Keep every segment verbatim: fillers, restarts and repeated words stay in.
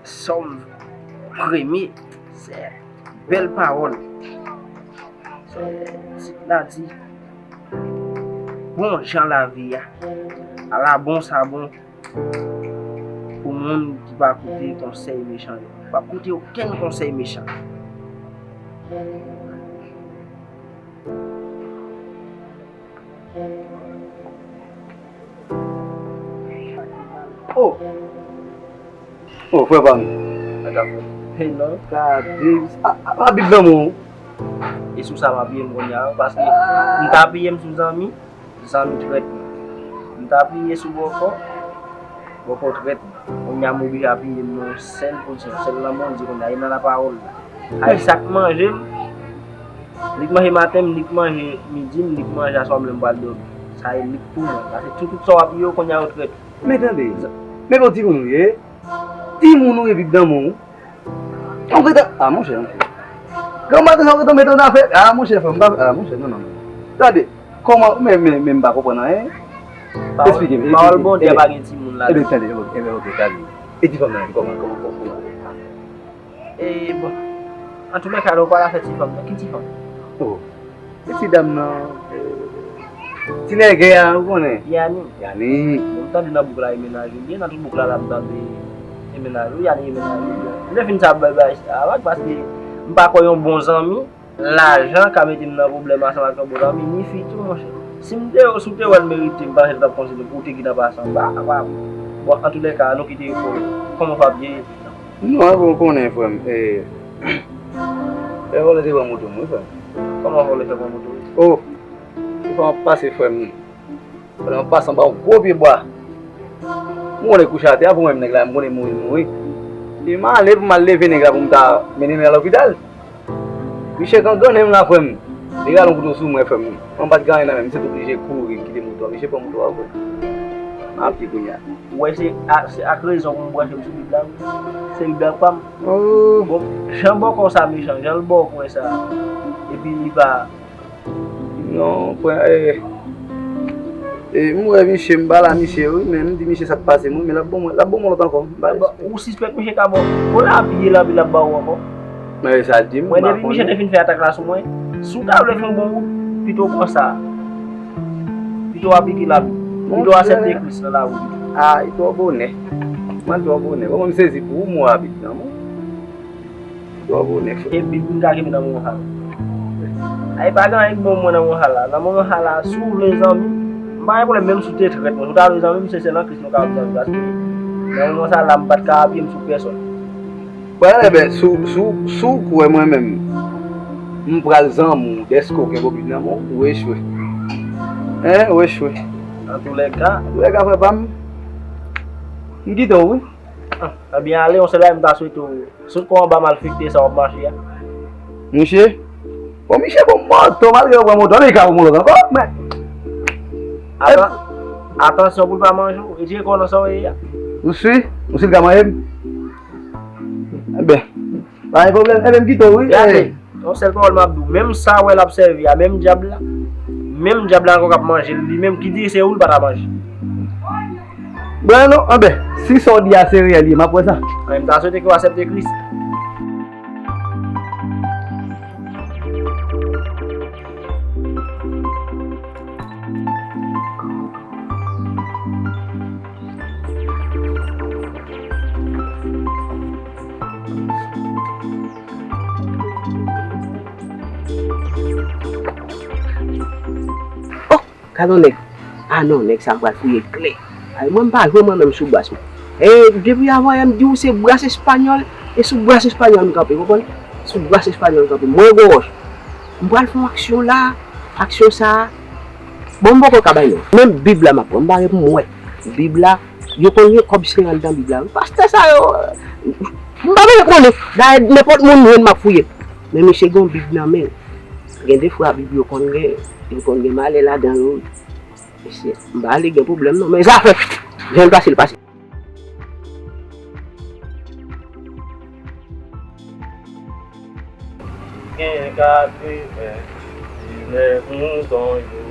Sòm premye, se bèl pawòl. Se, tit la di, bon jan lavi a. Ala bon sa bon pou moun ki pa koute konsèy mechan yo. Pa koute okenn konsèy mechan. Oh! Oh, frè pa m. Sa k ap fèt? Hey, non. Gade, a, a, a Bib nan men w. E sou sa m apiye m kounye a, paske m ka apiye m sou zanmi, zanmi trèt mwen. M ta apiye sou bòkò, bòkò trèt mwen. Kounye a m oblije apiye m nan yon sèl pozisyon, sèl nan Bondye kounye a, e nan lapawòl la. Ay sa k manje m, li k manje maten m, li k manje midi m, li k manje aswè m lè m pral dòmi. Sa e li k pou mwen. Paske tout, tout sa w apiye yo kounye a yo trèt. Men tande, men bon timoun ou ye, timoun ou ye, Bib nan men w. Ou gentan, a monchè, monchè. Granmaten sa ou gentan mete w nan afè, a monchè, frè m, pa, a monchè, non, non, non. Gade, kòman, men, men, men m pa konprann anyen. Pawòl, Eksplike m, e, pawòl e, Bondye e, a pa gen timoun ladan. Ebyen, tande, ebyen, ebyen, oke, gade. E ti fanm nan, kòman, kòman, kòman, kòman? E, bon. Antoulèka, lè w pale afè ti fanm nan, ki ti fanm? Oh. E ti dam nan, ti nègè a, ou konnen. Yani. Yani. Bon, m tande nan bouk la, e mennaj ou. Byen nan tout bouk la, la, m tande e mennaj ou, Yani e mennaj ou. Bon, m te fin sa bay bay sa avèk, paske m pa kwè yon bon zanmi, lajan ka mete m nan pwoblèm ansanm ak yon bon zanmi, ni fi tou, monchè. Si m te, si w te wè l merite, m panse l t ap konsidere pou w te gentan pase anba, apa, bon, antoulèka, nou kite yo pou yo. Kòman w ap ye? Non, e bon, ou konnen, frè m, e, e vòlè te pran moto m, wi, frè m. Kòman vòlè fè pran moto w? Oh, se fè m ap pase, frè m. Pandan m ap pase anba yon gwo pye bwa. M konnen kouche atè a, pou mwen menm nèg la, m konnen mouri, mouri. E m ale pou m al leve nèg la, pou m ta mennen nèg la lopital. Misye gangannen m la, frè m. Li rale yon kouto sou mwen, frè m. Mwen pa t gen anyen nan men m, m sot oblije kouri, m kite moto a. Misye pran moto a, frè m. M ap di kounye a. Ou wè, se a, se ak rezon pou m branche m sou Bib la, wi. Se Bib la k pa m. Oh. Bon, jan bòkò sa mechan, jan l bòkò sa. Epi li pa. Non, pran, e, e, m wè misye, m pale a misye, wi, men m di misye sa k pase m, wi, men l ap ban mwen, l ap ban mwen lòt ankò. M pa... Bon, ou sispèk misye ka ba w, bon, l ap ye l anpil, l ap ba w ankò. Men e sa l di m, m pa konnen. Mwen, depi misye te fin fè atak la sou mwen, si w ta vle fè yon bon wout, pito w pran sa. Pito w aplike Labib. Pito w aksepte Kris nan lavi w. A, li twò bonè. Mwen twò bonè. Bon, mwen m sezi pou ou, mwen abit nan mwen. Twò bonè, frè. E Bib m ka kenbe nan men w hala. Ay, pa gen anyen k bon mwen nan men w hala. Nan men w hala, si w vle zanmi, m pa gen pwoblèm, menm si w te trèt mwen. Si w ta vle zanmi m, se sèl an Kris nou ka ap zanmi, paske nan moman sa la, m pa t ka apiye m sou pèsòn. Bon, enben, si w, si w, si w kwè mwen menm, m pral zanmi w, dèske w kenbe Bib nan men w, ou echwe. Hein, ou echwe. Antoulèka. Antoulèka, frè pa m, m kite w, wi. Ah, ebyen, ale, yon sèl bagay m ta swete w. Sot kò anba malfektè sa w ap mache a. Misye? Bon, misye bon moto, malgre yo pran moto, men li ka bon lòt ankò, men. Atan-, atansyon pou l pa manje w, retire kò w nan sa w ye a. Ou si? Ou si l ka manje m? Enben, pa gen pwoblèm. Enben, m kite w, wi. Gade, yon sèl pawòl m ap di w. Menm sa w wè l ap sèvi a, menm dyab la, menm dyab la ankò k ap manje l, li menm ki di se ou l pa ta manje. Bon, non, anben, si sa w di a se reyèl li ye, m ap wè sa. Anben, m ta swete ke w aksepte Kris. Oh! Gade yon nèg. Ah non, nèg sa m pral fouye l klè. Ay, mwen m pa jwe mwen menm sou bras mwen. E depi avanyè m di w se bras espanyòl, e sou bras espanyòl m kanpe, konprann? Sou bras espanyòl m kanpe. Mwen gwo wòch. M pral fè yon aksyon la, aksyon sa a. Bon, m poko ka bay non. Menm Bib la m ap pran, m pare pou m wè. Bib la, yo konn gen kòb sere anndan Bib la wi. Pastè sa yo, m pa bezwen konnen. Dayè, nenpòt moun m jwenn, m ap fouye. Men misye gen yon Bib nan men l. Gen de fwa Bib yo konn gen, yo konn gen malè ladan yo wi. Mesye, m pa ale gen pwoblèm non, men zafè, jan l pase, l pase. Gen katreventiz mouton yo.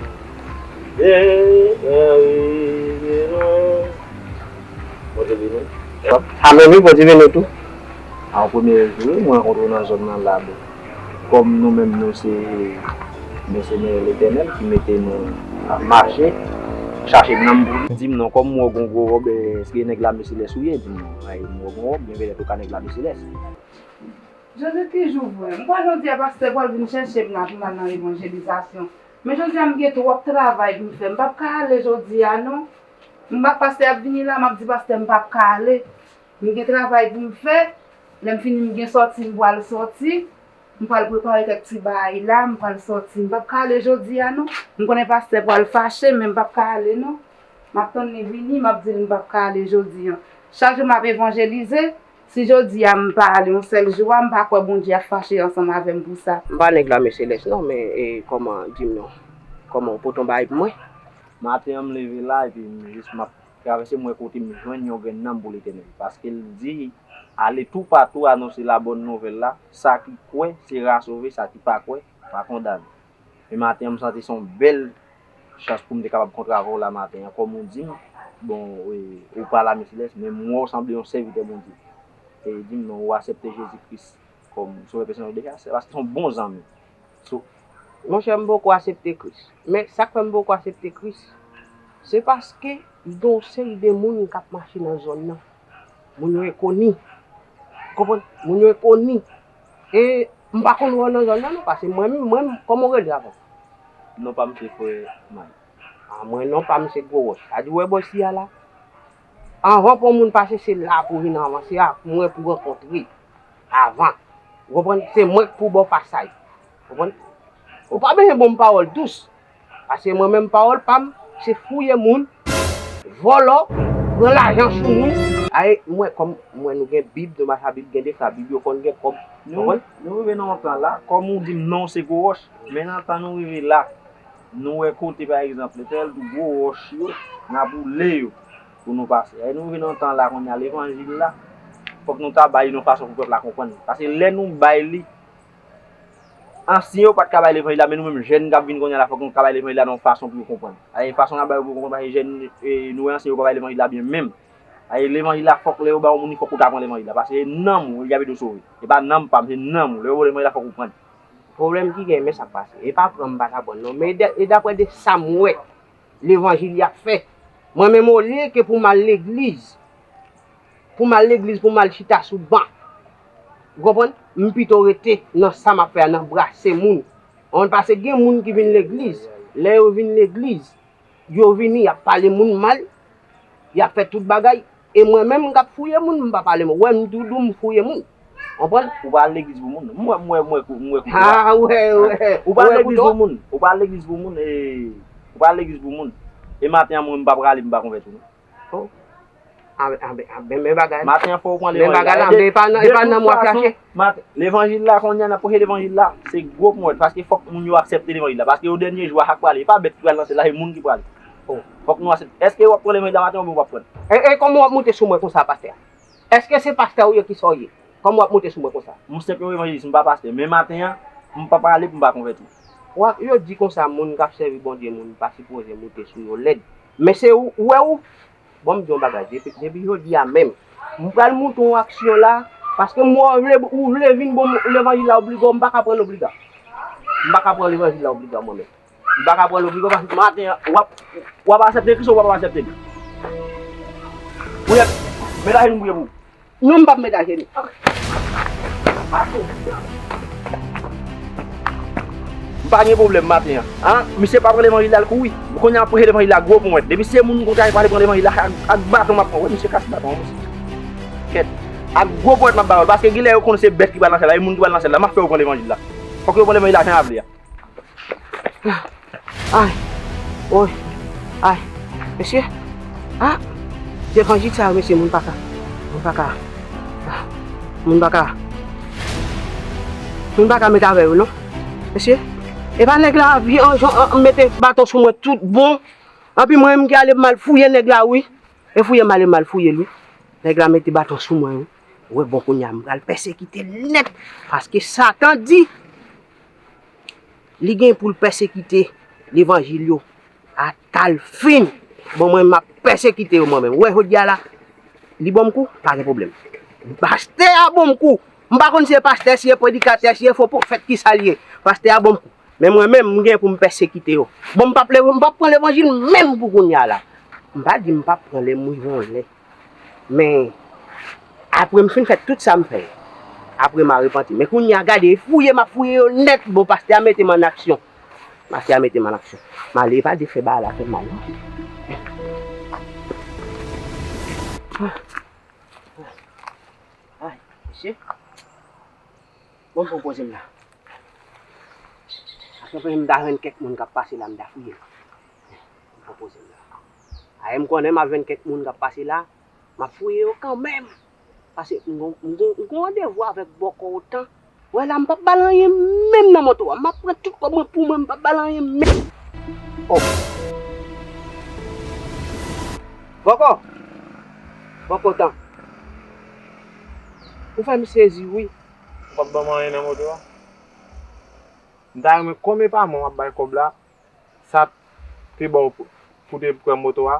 Bondye beni w. Amèn wi, Bondye beni w tou. A, yon premye jou, wi, mwen rankontre w nan zòn nan la, bon. Kòm nou menm, nou se mèsenè Letènèl ki mete nou ap mache, chache nanm pou li. Di m non, kòm m wè w gen yon gwo wòb, èske nèg Lame Selès ou ye? Di m non, ay, m wè w gen yon wòb, men petèt ou ka nèg Lame Selès. Jezi, ki jou vre? M kwè jodi a pastè pral vin chèche m la pou m al nan evanjelizasyon. Men jodi a m gen twòp travay pou m fè. M p ap ka ale jodi a non. M pa, pastè ap vini la, m ap di pastè m p ap ka ale. M gen travay pou m fè. Lè m fini, m gen sòti m pral sòti. M pral prepare kèk ti bagay la, m pral sòti. M p ap ka ale jodi a non. M konnen pastè pral fache, men m p ap ka ale non. M ap tann li vini, m ap di l m p ap ka ale jodi a. Chak jou m ap evanjelize, si jodi a m pa ale yon sèl jou a, m pa kwè Bondye ap fache ansanm avè m pou sa. M pa nèg Lame Selès non, men e, kòman, di m non, kòman, w pote yon bagay pou mwen? Maten an m leve la, epi m jis m ap travèse, m wè kote m jwenn yon grenn nanm pou Letènèl. Paske l di, ale toupatou anonse labòn nouvèl la, sa ki kwè sera sove, sa ki pa kwè pa kondane. Men maten an, m santi se yon bèl chans pou m te kapab kontre avè w la maten an, kòm ou di m, bon, e, ou pa Lame Selès, men m wè w sanble yon sèvitè Bondye. E di m non, ou aksepte Jezi Kris kòm Sovè pèsonèl ou deja, se paske se yon bon zanmi. So, monchè, m poko aksepte Kris. Men sa k fè m poko aksepte Kris, se paske gen yon seri de moun k ap mache nan zòn nan. Moun yo e koni. Konprann? Moun yo e koni. E m pa konn wè w nan zòn nan non, paske mwen menm, mwen menm, kòman w rele avan? Non pa m se frè May. A, mwen non pa m se Gwo Wòch. Sa di w wè bò isi a la? Anvan pou yon moun pase, se la pou w vin avan. Se ak mwen pou w rankontre avan. Ou konprann? Se mwen k pou ba w pasaj. Ou konprann? Ou pa bezwen ban m pawòl dous. Paske mwen menm pawòl pa m, se fouye moun, vòlò, pran lajan sou moun. Ay, mwen, kòm mwen nou gen Bib, nou pa sa Bib, gen de sa Bib yo konn gen kòb. Nou, konprann? Nou rive nan yon tan la, kòm ou di m non se Gwo Wòch, men nan tan nou rive la, nou wè kote pa egzanp, Letènèl di gwo wòch yo, n ap woule yo pou nou pase. Ay, nou rive nan yon tan la kounye a, levanjil la, fòk nou ta bay li yon fason pou pèp la konprann. Paske lè nou bay li, ansyen yo pa t ka bay levanjil la, men nou menm jèn k ap vin kounye a la, fòk nou ka bay levanjil la nan yon fason pou yo konprann. Ay, fason n ap bay yo pou yo konprann, paske jèn, e, nou wè ansyen yo pa bay levanjil la byen menm. Ay, levanjil la, fòk lè yo ba yon moun li, fòk ou ta pran levanjil la, paske e nanm ou, li ap ede w sove. E pa nanm pa m, se nanm ou. Lè yo ba w levanjil la, fòk ou pran. Pwoblèm ki gen, men sa k pase. E pa pran m pa ka pran non, men e daprè de sa m wè levanjil y ap fè. Mwen menm, olye ke pou m al legliz, pou m al legliz, pou m al chita sou ban, ou konprann? M pito rete nan sa m ap fè a, nan brase moun. Ou konprann? Paske gen moun ki vin legliz, lè yo vin legliz, yo vini, y ap pale moun mal, y ap fè tout bagay. E mwen menm, m k ap fouye moun, m pa pale moun. Ou wè m tou di w m fouye moun. Konprann? Ou pa al legliz pou moun. M wè, m wè, m wè, m wè kote la. Ah, wè, wè. Ou pa al legliz pou moun. Ou pa al legliz pou moun. E, ou pa al legliz pou moun. E maten an, mwen, m pa prale, m pa konvèti w non. Oh. Ah, ah, ah, men, men bagay. Maten an, fò w pran levanjil la. Men bagay la, men e pa nan, e pa nan mwen chache. Levanjil la, kounye a, n ap preche levanjil la. Se gwo ponyèt, paske fòk moun yo aksepte levanjil la. Paske yo dènye jou a, sa k prale, e pa bèt ki pral nan syèl la, se moun ki prale. Oh. Fòk nou aksepte. Èske w ap pran levanjil la maten oubyen w p ap pran? E, e kòman w ap monte sou mwen konsa, pastè? Èske se pastè ou ye, ki sa w ye? Kòman w ap monte sou mwen konsa? M senp yon evanjelis, m pa pastè. Men maten an, m pa prale pou m pa konvèti. W ap, yo di konsa, moun k ap sèvi Bondye, moun pa sipoze monte sou yo lèd. Men se ou, ou wè ou, bon, m di yon bagay, depi, depi jodi a menm, m pral monte yon aksyon la, paske m wè w vle, ou vle vin ban m levanjil la obliga, m pa ka pran l obliga. M pa ka pran levanjil la obliga mwen menm. M pa ka pran l obliga paske maten an, w ap, w ap aksepte Kris ou w ap aksepte li? Ou yè, met ajenou m priye pou ou. Non, m p ap met ajenou. M pa gen pwoblèm maten an. An, misye pa pran levanjil la, l kouri. Kounye a, ap preche levanjil la gwo ponyèt. Depi se moun konsa ki pale pran levanjil la, ak, ak baton m ap pran. Wè, misye kase baton an, mesye. Kèt. Ak gwo ponyèt m ap ba yo l. Paske genlè yo konnen se bèt ki pral nan syèl la, e moun ki pral nan syèl la. M ap fè yo pran levanjil la. Fòk yo pran levanjil la jan y ap vle a. Ay. Woy. Ay. Mesye. Ah. Levanjil sa yo, mesye, moun pa ka. Moun pa ka. Ah. Moun pa ka. Moun pa ka met avè yo, non. Mesye. E pa nèg la, vi an jan, an, mete baton sou mwen tout bon. Anpi mwen menm ki ale m al fouye nèg la, wi. E fouye m ale m al fouye l, wi. Nèg la mete baton sou mwen, wi. Wè, bon, kounye a, m pral pèsekite l nèt. Paske Satan di, li gen pou l pèsekite levanjil yo ata l fin. Bon, mwen, m ap pèsekite yo mwen menm. Ou wè, jodi a la, li ban m kou, pa gen pwoblèm. Pastè a ban m kou. M pa konn si e pastè, si e predikatè, si e fo pwofèt, kisa l ye. Pastè a ban m kou. Men mwen menm, m gen pou m pèsekite yo. Bon, m p ap leve, m p ap pran levanjil menm pou kounye a la. M pa di m p ap pran lè m rive yon lè. Men, apre m fin fè tout sa m fè, apre m a repanti. Men kounye a, gade, fouye m ap fouye yo nèt. Bon, pastè a mete m an aksyon. Pastè a mete m an aksyon. M ale, pa di fè bagay la fè m mal, non. Ay, mesye. Bon, bon, poze m la. Akonpanye m ta jwenn kèk moun k ap pase la, m ta fouye. Bon, poze m la. Aye, m konnen m ap jwenn kèk moun k ap pase la, m ap fouye yo kanmenm. Paske m gon, m gon, m gon randevou avèk bòkò otan. Wè la, m p ap ba l anyen menm nan moto a. M ap pran tout kòb mwen pou mwen, m p ap ba l anyen menm. Oh. Bòkò. Bòkò tan. Ou fè m sezi, wi. Ou p ap ban m anyen nan moto a? M ta renmen, kòm e pa mwen w ap bay kòb la, sa te ba w pou, pou te pran moto a,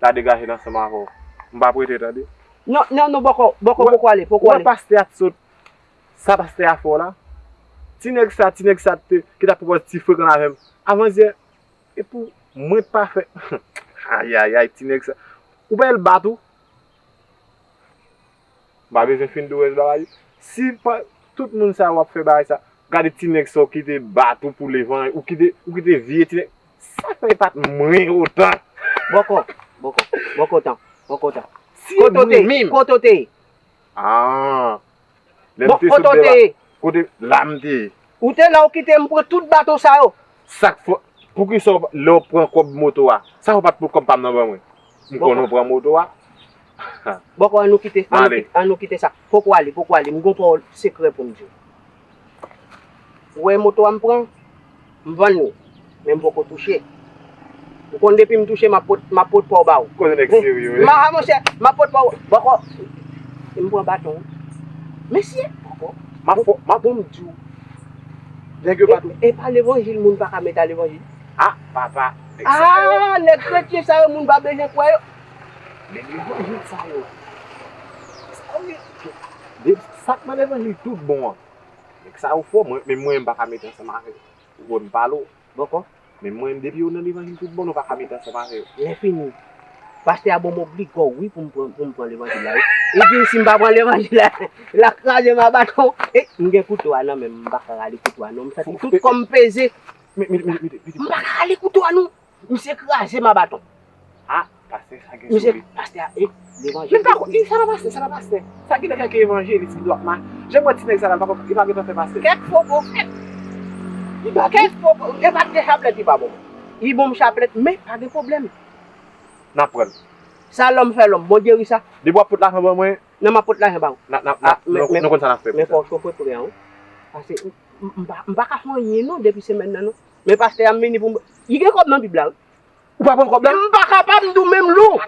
ta degaje l ansanm avè w. M p ap rete, tande. Non, non, non, bòkò, bòkò, poko ale, poko ale. Ou wè pastè a t sot, sa pastè a fè w la? Ti nèg sa, ti nèg sa te, ki t ap pwopòze ti frekan avè m. Avanzyè, e pou mwen pa fè, ayayay, ti nèg sa. Ou pa wè l bat ou? M pa bezwen fin di w rès bagay yo. Si pa, tout moun sa yo w ap fè bagay sa, gade ti nèg sa w kite bat ou pou levanjil, ou kite, ou kite vye ti nèg. Sa fè e pa t mwen otan. Bòkò, bòkò, bòkò tan, bòkò tan. Si e mwen menm. Kote w te ye? Kote w te ye? Ah. Lè m te sot deba, kote la m te ye? Ou te la, ou kite m pran tout baton sa yo. Sa k fè, poukisa w, lè w pran kòb moto a, sa fè w pa t pran kòb pa m nan ban mwen? M konnen w pran moto a. Bòkò, an nou kite, an nou kite, an nou kite sa. Poko ale, poko ale. M gon pawòl sekrè pou m di w. Ou wè moto a m pran, m vann li. Men m poko touche. Ou konn depi m touche, m ap pot, m ap pot pa w ba ou. Kote nèg serye, wi. Ma, monchè, m ap pot pa w. Bòkò, m pran baton. Mesye, bòkò. M ap fò, m ap bon, m di w. Nèg yo pa tou. E, e pa levanjil, moun pa ka met a levanjil. Ah, papa. Nèg sa yo. Ah, nèg kretyen sa yo, moun pa bezwen kwè yo. Men levanjil sa yo. Sa yo ye. De, sa k nan levanjil tout bon an. Nèg sa yo fò, mwen, men mwen, m pa ka met ansanm avè yo. Ou konn pale w. Bòkò. Men mwen, depi yo nan levanjil tout bon, nou pa ka met ansanm avè yo. Lè fini, pastè a ban m obligò, wi, pou m pran, pou m pran levanjil la, wi. Li di si m pa pran levanjil la, l ap kraze m a baton. E, m gen kouto a nan men m, m pa ka rale kouto a, non. M santi tout kò m peze. M pa ka rale kouto a, non. Misye kraze m a baton. Ah, pastè sa gen sou li. Misye, pastè a, e, levanjil. Men pa, e, sa pa pastè, sa pa pastè. Sa gen nan kèk evanjelis ki dwat ma. Jan m wè ti nèg sa la, li pa, li pa gentan fè pastè. Kèk fo pwofèt. Li pa kèk fo pwo-, e pa de chaplèt li pa bon. Li bon chaplèt, men pa gen pwoblèm. N ap pran l. Sa lòm fè lòm, Bondye ri sa. Depi w ap pot lajan ban mwen. Non, m ap pot lajan ba ou. N a, n a, n a, nou, nou konn sa n ap fè pou sa. Men fò w chofe pre an, wi. Paske m, m, m pa, m pa ka fè anyen non depi semèn nan non. Men pastè a m vini pou m, li gen kòb nan Bib la, wi. Ou pa pran kòb la? M pa kapab, m di w menm lou.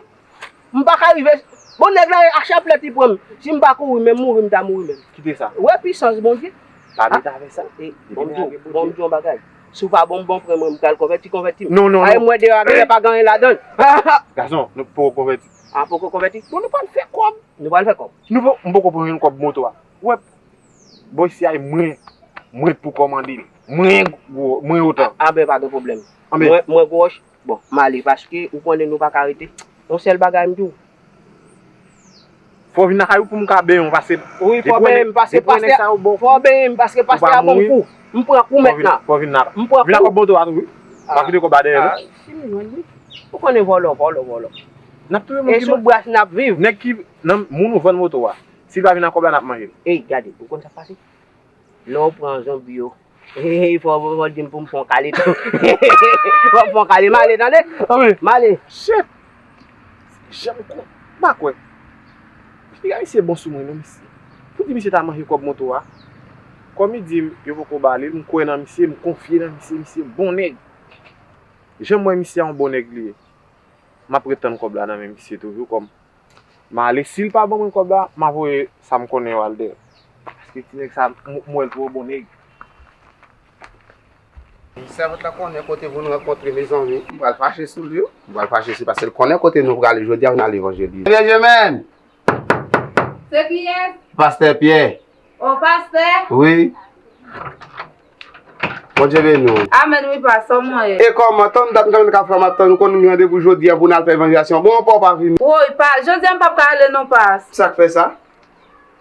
M pa ka rive. Bon, nèg la, a chaplèt li pran m. Si m pa kouri, menm mouri, m ta mouri menm. Kite sa. Wè pisans Bondye. Pa met avè sa. E, bon, m di w, bon, m di w yon bagay. Si w pa bon, bon, pran mwen, m pral konvèti, konvèti m. Non, non, non. Ay, m wè deyò a genlè pa gen anyen ladan l. Gason, nou poko konvèti. A, poko konvèti? Bon, nou pral fè kòb. Nou pral fè kòb. Nou po-, m poko pran yon kòb moto a. Wè, bò isi a, e mwen, mwen pou kòmande l. Mwen gwo, mwen otan. A, a, ben, pa gen pwoblèm. Anben. Mwen, mwen gwo wòch. Bon, m ale, paske ou konnen nou pa ka rete. Yon sèl bagay m di w. Fò w vin lakay ou pou m ka benyen w, paske. Wi, fò w benyen m, paske pastè a, fò w benyen m, paske pastè a ban m kou. M pran kou mentnan. Fò w vin la. M pran kou. Vin la kòb moto a tou, wi. Pa kite kòb la dèyè, non. A, si m jwenn li. Ou konnen vòlò, vòlò, vòlò. N ap touye moun ki. E sou bras n ap viv. Nèg ki, nan, moun ou vann moto a. Si l pa vin ak kòb la, n ap manje l. Ey, gade, ou konn sa k pase? Lè w pran zonbi yo, fò, fò, fò w di m pou m fè yon kale tou. Fò m fè yon kale, m ale, tande? M ale. Shit! Jan m kon-, m pa kwè. Piga misye bon sou mwen, non, misye. Pou di misye ta manje kòb moto a. Kòm li di m, yo poko ba li l, m kwè nan misye, m konfye nan misye, misye bon nèg. Jan m wè misye a, yon bon nèg li ye. M ap ret tann kòb la nan men misye toujou, kòm m ale, si l pa ban mwen kòb la, m a voye sa m konnen yo al dèyè. Paske ti nèg sa, m, m wè l twò bon nèg. Sèvant la konnen kote pou n rankontre, mezanmi. M pral fache sou li, wi. M pral fache sou li, paske l konnen kote nou prale jodi a, pou n al evanjelize. Ebyen, jemèn! Se kiyès? Pastè Pyè. O, pastè? Wi. Bondye beni w. Amèn, wi, pastè, kòman w ye? E kòman? Tann dat m kanmenm ka fè m ap tann ou, konn gen randevou jodi a pou n al fè evanjelizasyon. Bon, anpè w pa vini. Woy, pa, jodi a m p ap ka ale non, pas. Sa k fè sa?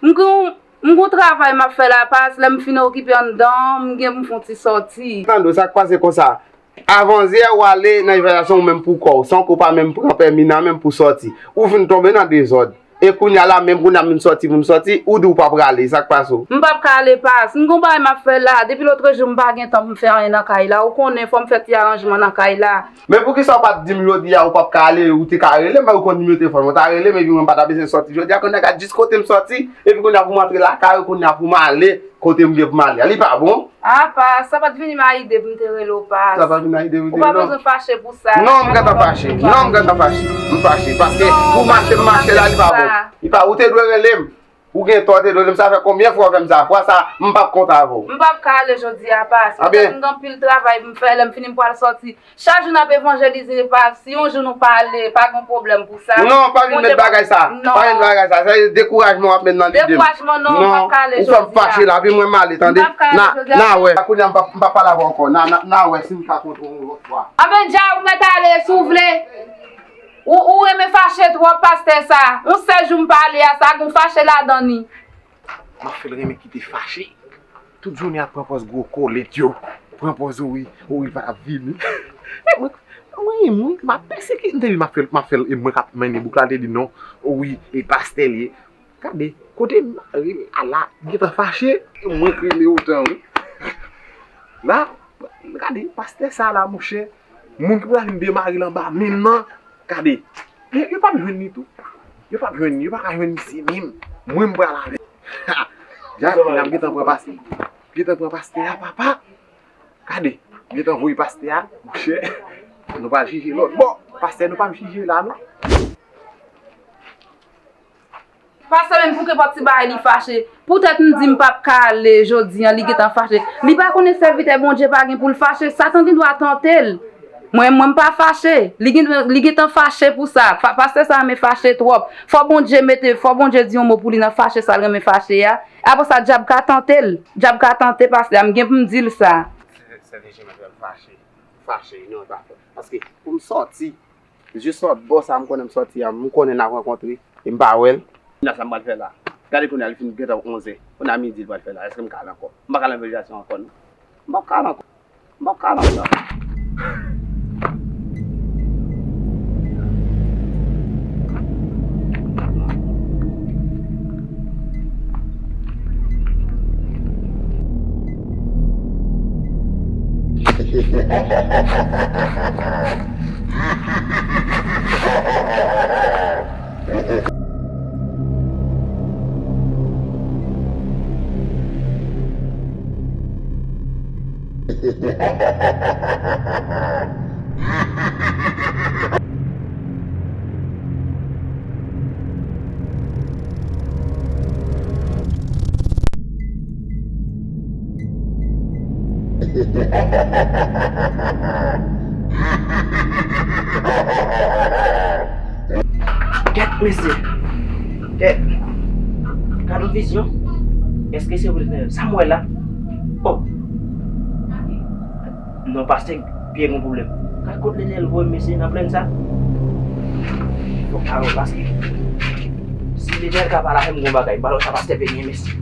M gen, m gen yon travay m ap fè la, pas, lè m fin okipe anndan an, m gen pou m fè yon ti sòti. Tande w, sa k pase konsa? Avan yè ou ale nan evanjelizasyon ou menm pou kò w, san ke w pa menm pran pèmi nan menm pou sòti. Ou vin tonbe nan dezòd. E kounye a la, menm kounye a m sòti pou m sòti, ou di w pa prale, sa k pase w? M p ap ka ale, pas. M gon bagay m ap fè la. Depi lotrejou, m pa gen tan pou m fè anyen nan kay la. Ou konnen, fò m fè ti aranjman nan kay la. Men poukisa w pa t di m jodi a ou p ap ka ale, ou te ka rele m, ou konn nimewo telefòn mwen, ou ta rele m, epi mwen m pa ta bezwen sòti jodi a, kounye a gad jis kote m sòti, epi kounye a pou m antre lakay ou, kounye a pou m ale kote m gen pou m ale a. Li pa bon? A, pas, sa pa t vini m a ide pou m te rele w, pas. Sa pa vin a ide pou m te rele w? Ou pa bezwen fache pou sa. Non, m gentan fache. Non, m gentan fache. M fache. Paske pou mache, m mache la, li pa bon. Li pa, ou te dwe rele m. Ou gen tò, te dwe rele m. Sa fè konbyen fwa w fè m sa? Fwa sa, m p ap konte avè w. M p ap ka ale jodi a, pas. Poutèt m gen anpil travay pou m fè. Lè m fini, m pral sòti. Chak jou n ap evanjelize, pas. Si yon jou nou pa ale, pa gen pwoblèm pou sa. Non, pa vin met bagay sa. Pa vin bagay sa. Sa se dekourajman w ap met nan lide m. Dekourajman non, m p ap ka ale jodi a. Ou fè m fache la, epi mwen m ale, tande? M p ap ka ale jodi a. N a wè. Kounye a m p ap, m p ap pale avè w ankò. N a, n a, n a wè si m ka kontre w yon lòt fwa. Anben dja, ou mèt ale, si w vle. Ou, ou renmen fache twòp, pastè sa. Yon sèl jou m pa ale a, sa gon fache ladan li. M ap fè l renmen kite fache. Tout jounen ap pran pòz gwo kolit yo. Pran pòz wi, wi, li pa t ap vini. Mwen, mwen, mwen, m ap pèsekite l, m te di m ap fè l, m ap fè l, e mwen k ap mennen bouk la, l te di non, wi, e pastè l ye. Gade, kote mari m ala, li gentan fache. Mwen k rele otan wi. La, gade, pastè sa la, monchè, moun ki pou ta vin demare l anba men m nan, gade, yo, yo p ap jwenn li tou. Yo p ap jwenn li, yo pa ka jwenn misye menm. Mwen m pral avè l. Ha! Dja, kounye a m gentan pran pastè. Gentan pran pastè a, papa. Gade, m gentan voye pastè a, monchè. Nou pral jije lòt bò. Pastè, nou p ap jije la, non. Pastè menm pou kenpòt ti bagay li fache. Poutèt m di m p ap ka ale jodi a, li gentan fache. Li pa konnen sèvitè Bondye pa gen pou l fache. Satan gen dwa tante l. Mwen, mwen m pa fache. Li gen, li gentan fache pou sa. Fa-, pastè sa renmen fache twòp. Fò Bondye mete, fò Bondye di yon mo pou li nan fache sa l renmen fache a. Apre sa, dyab ka tante l. Dyab ka tante pastè a. M gen pou m di l sa. Se, se, se, fache. Fache, non, e pa fè. Paske pou m sòti, jis lòt bò sa m konnen m sòti a, m konnen n ap rankontre, e m pa wè l. Kounye a sa m pral fè la? Gade kounye a li fin gentan onzè. Kounye a midi li pral fè la. Èske m ka al ankò? M pa ka al nan evanjelizasyon ankò, non. M p ap ka al ankò. M p ap ka al ankò. Kèt, mesye. Kèt. Gad yon vizyon. Èske se vre, Letènèl? Sa m wè la? Oh! Non, pastè Pyè gen pwoblèm. Gad kot Letènèl voye m, mesye, nan plèn sa. Fòk m pale w, paske si Letènèl ka pale avè m, gon bagay. M pale w sa, pastè Pyè gen, mesye.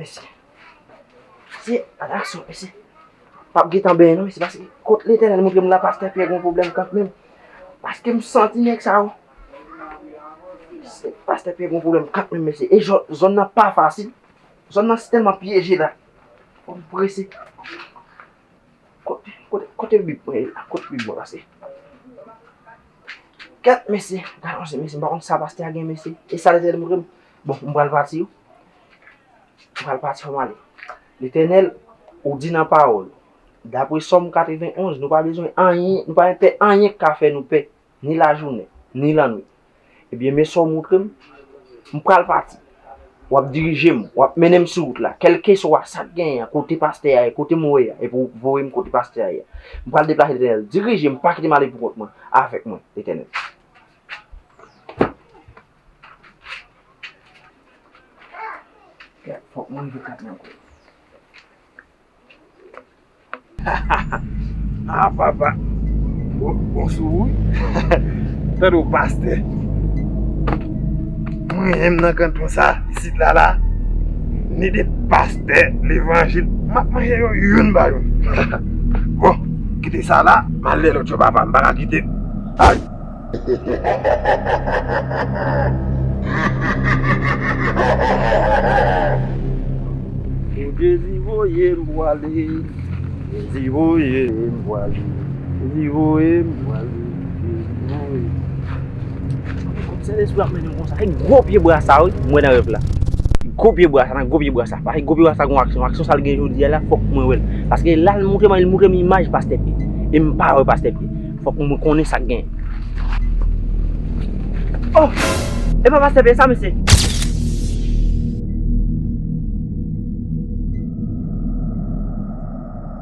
Mesye. Mesye, atansyon, mesye. P ap gentan benyen non, mesye, paske kot Letènèl montre m la, pastè Pyè gen pwoblèm kanmenm. Paske m santi nèg sa yo. Pastè Pyè gen pwoblèm kanmenm, mesye. E zòn, zòn nan pa fasil. Zòn nan tèlman pyeje la. Fò m prese. Kote, kote, kote bib mwen ye la? Kote bib mwen pase? Kèt, mesye. Gad yon mesye, m pa konn sa pastè a gen, mesye. E sa Letènèl montre m. Bon, m pral pati wi. M pral pati, fò m ale. Letènèl, ou di nan pawòl ou, Dapre Sòm katrevenn onz, nou pa bezwen anyen, nou pa pè anyen k ka fè nou pè, ni lajounen, ni lannwit. Ebyen, men sa w montre m, m pral pati. W ap dirije m, w ap mennen m sou wout la. Kèlkeswa sa k genyen an, kote pastè a ye, kote m wè a, epi w voye m kote pastè a ye a. M pral deplase, Letènèl. Dirije m, pa kite m ale pou kont mwen. Avèk mwen, Letènèl. Gad, fòk mwen rive kat nan kwen. Ah, papa. Bon, bon sou ou wi. Tande w, pastè. Mwen menm nan kanton sa, isit la la, ni de pastè levanjil. M ap manje yo youn pa youn. Bon, kite sa la, m al lè lòt yo, papa. M pa ka kite. Ay! Pou Jezi voye m pwale, Jezi voye m pwale, Jezi voye m pwale, Jezi voye m. Kòm Sentespri ap mennen m konsa, e gwo pye bwa sa wi, m wè nan rèv la. Gwo pye bwa sa, nan gwo pye bwa sa. Paske gwo pye bwa sa gon aksyon. Aksyon sa l gen jodi a la, fòk mwen wè l. Paske la l montre m, li montre m imaj pastè Pye. E m pa wè pastè Pye. Fòk mwen konnen sa k genyen. Oh! E pa pastè Pye sa, mesye?